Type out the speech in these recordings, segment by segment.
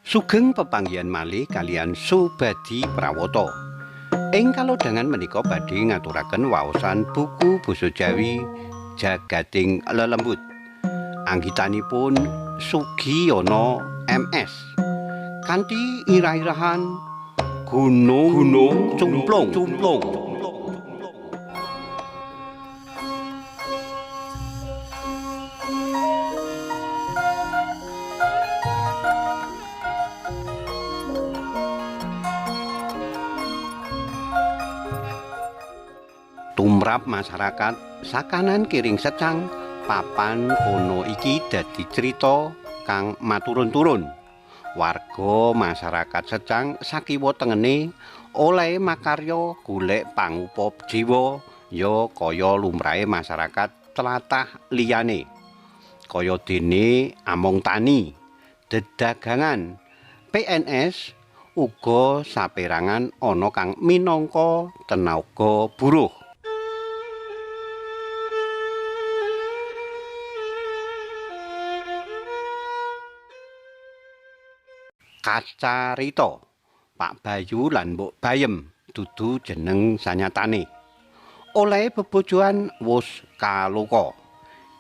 Sugeng pepanggihan malih kaliyan Subadi Prawata. Ing kalodhangan menika badhe ngaturaken waosan buku basa Jawi Jagating Lelembut. Anggitanipun Sugiyono MS. Kanthi irah-irahan Gunung Gunung Cumplung Cumplung. Tumrap masyarakat sakanan kiring secang papan kono iki dadi crita kang maturun-turun. Warga masyarakat secang sakiwa tengene oleh makarya golek pangupa jiwa ya kaya lumrahe masyarakat tlatah liyane. Kaya dene among tani, dedagangan, PNS uga saperangan ana kang minangka tenaga buruh. Kacarita Pak Bayu lan Mbok Bayem dudu jeneng sanyatane. Olehe bebojoan wus kaloka.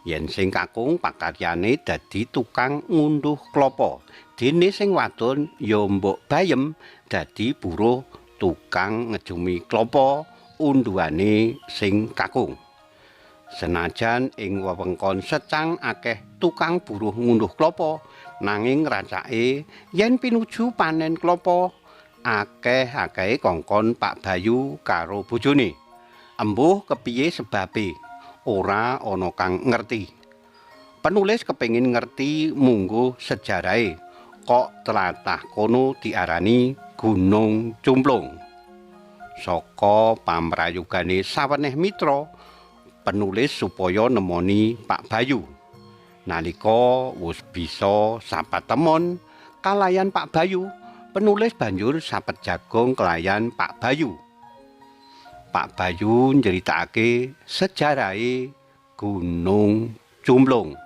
Yen sing kakung pakaryane dadi tukang ngunduh klapa, dene sing wadon ya Mbok Bayem dadi buruh tukang ngejumi klapa unduhane sing kakung. Senajan ing wewengkon secang akeh tukang buruh ngunduh klapa, nanging racake yen pinuju panen klapa akeh-akehe kongkon Pak Bayu karo bojone. Embuh kepiye sebabe, ora ana kang ngerti. Penulis kepengin ngerti mungguh sejarahe kok tlatah kono diarani Gunung Cumplung. Saka pamrayogane saweneh mitra, penulis supaya nemoni Pak Bayu. Nalika wis bisa sapatemon kalayan Pak Bayu, penulis banjur sapet jagong kelayan Pak Bayu. Pak Bayu nyeritakake sejarahe Gunung Cumplung.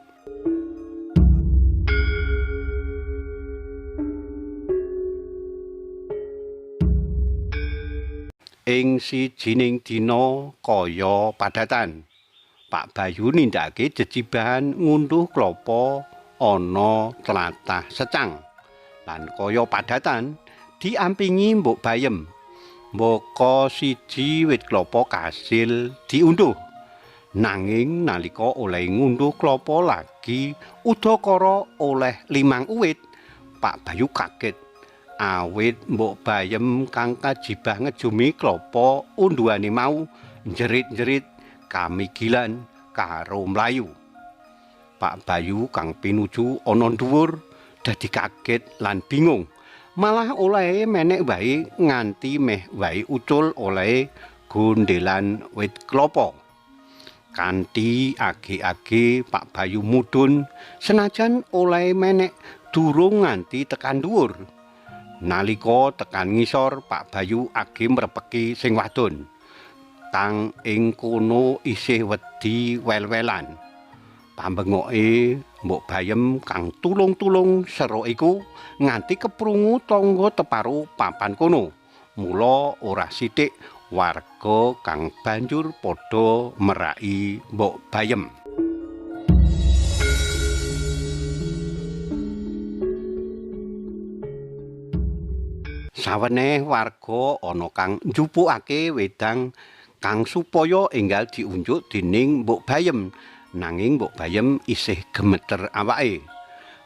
Ing sijining dina kaya padatan, Pak Bayu nindakake jejibahan ngunduh klapa ana tlatah secang. Lan kaya padatan diampingi Mbok Bayem. Mbaka siji wit klapa kasil diunduh. Nanging nalika oleh ngunduh klapa lagi udakara oleh 5 uwit, Pak Bayu kaget. Awit Mbok Bayem kang kajibah ngejumi klapa unduhane mau njerit-njerit kamigilan karo mlayu. Pak Bayu kang pinuju ana dhuwur dadi kaget lan bingung. Malah olehe menek wae nganti meh wae ucul olehe gondelan wit klapa. Kanthi age-age Pak Bayu mudhun senajan olehe menek durung nganti tekan dhuwur. Nalika tekan ngisor, Pak Bayu age mrepeki sing wadon kang ing kono isih wedi wel-welan. Pambengoke Mbok Bayem kang tulung-tulung sero iku nganti keprungu tangga teparo papan kono. Mula ora sithik warga kang banjur padha meraki Mbok Bayem. Saweneh warga ana kang njupukake wedang kang supaya enggal diunjuk dening Mbok Bayem, nanging Mbok Bayem isih gemeter awake.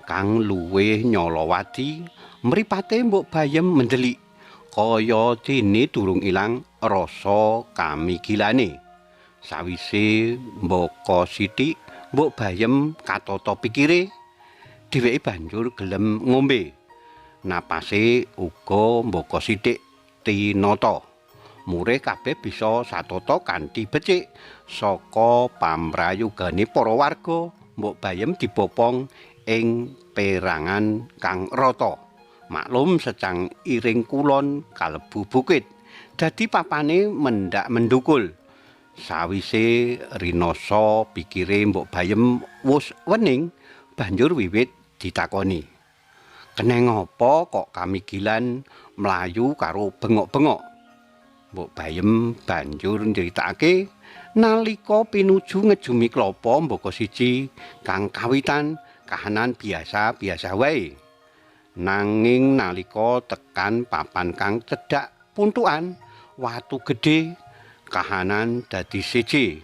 Kang luwih nyolowadi, mripate Mbok Bayem mendelik kaya dene durung ilang rasa kamigilane. Sawise mbaka sithik, Mbok Bayem katata pikire, dheweke banjur gelem ngombe. Napase uga mbaka sithik tinata. Murih kabeh bisa satata kanthi becik. Saka pamrayogane para warga, Mbok Bayem dibopong ing perangan kang rata. Maklum secang iring kulon kalebu bukit, dadi papane mendak mendukul. Sawise rinasa pikire Mbok Bayem wus wening, banjur wiwit ditakoni. Keneng apa kok kamigilan mlayu karo bengok-bengok? Mbok Bayem banjur nyritakake nalika pinuju ngejumi klapa mbaka siji kang kawitan kahanan biasa-biasa wae. Nanging nalika tekan papan kang cedhak puntukan watu gedhe, kahanan dadi siji.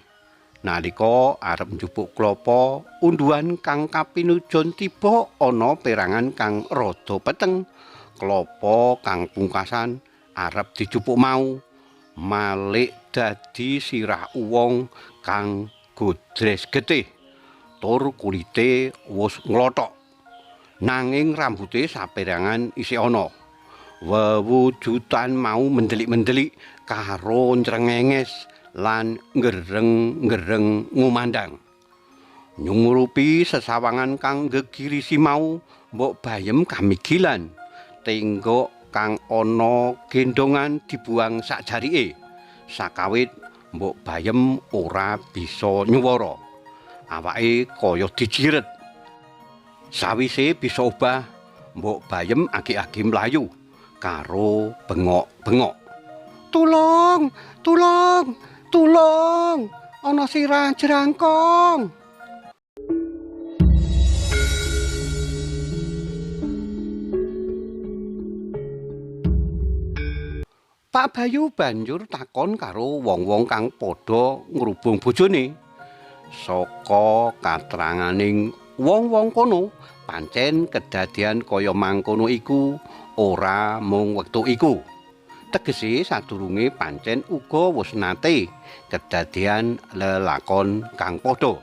Nalika arep njupuk klapa, unduhan kang kapinujon tiba ana perangan kang rada peteng. Klapa kang pungkasan arep dijupuk mau malik dadi sirah wong kang godres getih, tur kulite wis nglothok. Nanging rambute saperangan isih ana. Wewujudan mau mendelik-mendelik karo nyrengenge lan ngereng-ngereng ngumandang. Nyumurupi sesawangan kang gegirisi mau, Mbok Bayem kamigilan. Tenggok kang ana gendongan dibuang sak jarike. Sakawit Mbok Bayem ora bisa nyuwara. Awake kaya dijiret. Sawise bisa obah, Mbok Bayem agi-agi mlayu karo bengok-bengok. Tulung, tulung, tulung, ana sirah jrangkong. Pak Bayu banjur takon karo wong-wong kang padha ngrubung bojone. Saka kateranganing wong-wong kono, pancen kedadian kaya mangkono iku ora mung wektu iku. Tegese sadurunge pancen uga wis nate kedadian lelakon kang padha.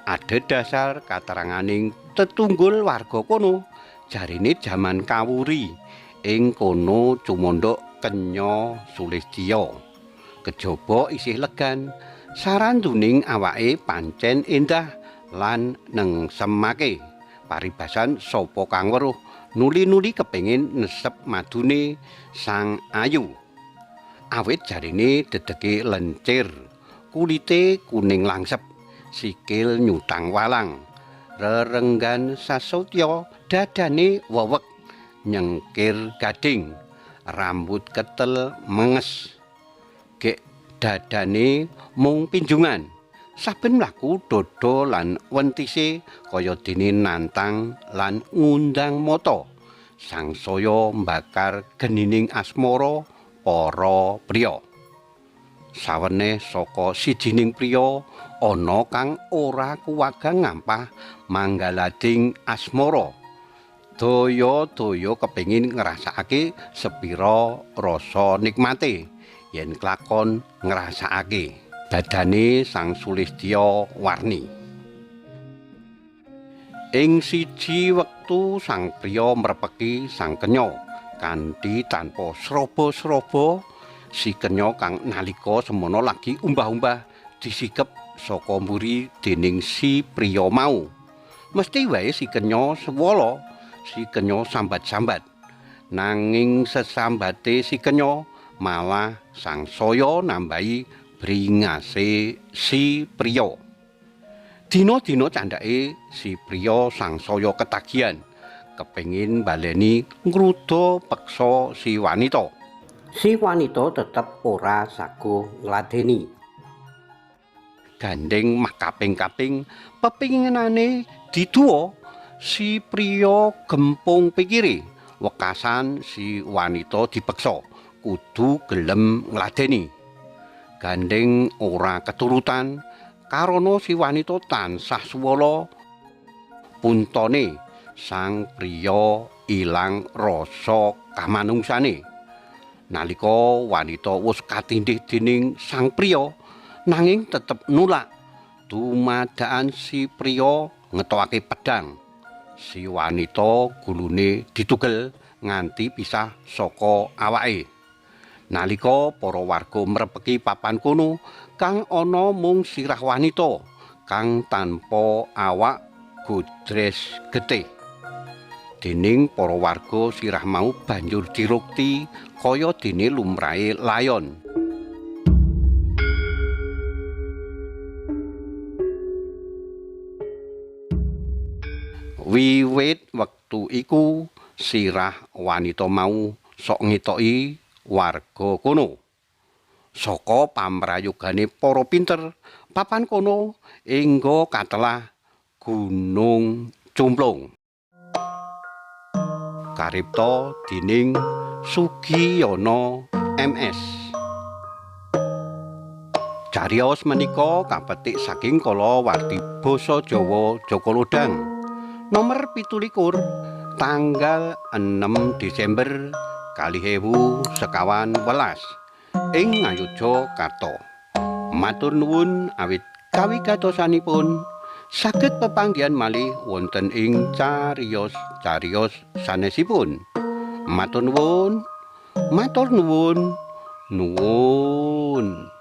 Adhedhasar kateranganing tetunggul warga kono, jarine jaman kawuri ing kono cumandhak Kenya Sulistya. Kejaba isih legan, saranduning awake pancen endah lan nengsemake. Paribasan sapa kang weruh nuli-nuli kepengin nesep madune sang ayu. Awit jarine dedege lencir, kulite kuning langsep, sikil nyutang walang, rerenggan sasotya, dadane wewek nyengkir gading, rambut ketel menges, gek dadane mung pinjungan. Saben mlaku dodo lan wentise kaya dene nantang lan ngundang mata. Sangsaya mbakar genining asmara para priya. Saweneh saka sijining priya ana kang ora kuwagang ngampah manggalading asmara. Daya-daya kepengin ngrasakake sepira rasa nikmate yen klakon ngrasakake. Dadane sang Sulistya warni. Ing siji wektu sang priya mrepeki sang kenya kanthi tanpa sraba-sraba. Si kenya kang nalika semono lagi umbah-umbah disikep saka mburi dening si priya mau. Mesti wae si kenya swala, si kenya sambat-sambat. Nanging sesambate si kenya malah sangsaya nambahi bringase si priya. Dina-dina candhake si priya sangsaya ketagihan, kepengin baleni ngruda peksa si wanita. Si wanita tetep ora saguh ngladeni. Gandeng makaping-kaping pepinginane diduwa, si priya gempung pikire. Wekasan si wanita dipeksa kudu gelem ngladeni. Gandeng ora keturutan karana si wanita tansah suwala. Puntone sang priya ilang rasa kamanungsane. Nalika wanita wis katindhih dening sang priya nanging tetep nulak, dumadaan si priya ngetokake pedang. Si wanita gulune ditugel nganti pisah saka awake. Nalika para warga mrepeki papan kono, kang ana mung sirah wanita kang tanpa awak godres getih. Dening para warga sirah mau banjur dirukti kaya dene lumrahe layon. Wiwit wektu iku sirah wanita mau sok ngetoki warga kono. Saka pamrayogane para pinter papan kono engga katelah Gunung Cumplung. Karipta dening Sugiyono MS. Cariyos menika kapetik saking kalawarti basa Jawa Jaka Lodhang nomer 27 tanggal 6 Desember 2025 ing Ngayogyakarta. Matur nuwun awit kawigatosanipun, saged pepanggihan malih wonten ing cariyos-cariyos sanesipun. Matur nuwun, matur nuwun, nuwun.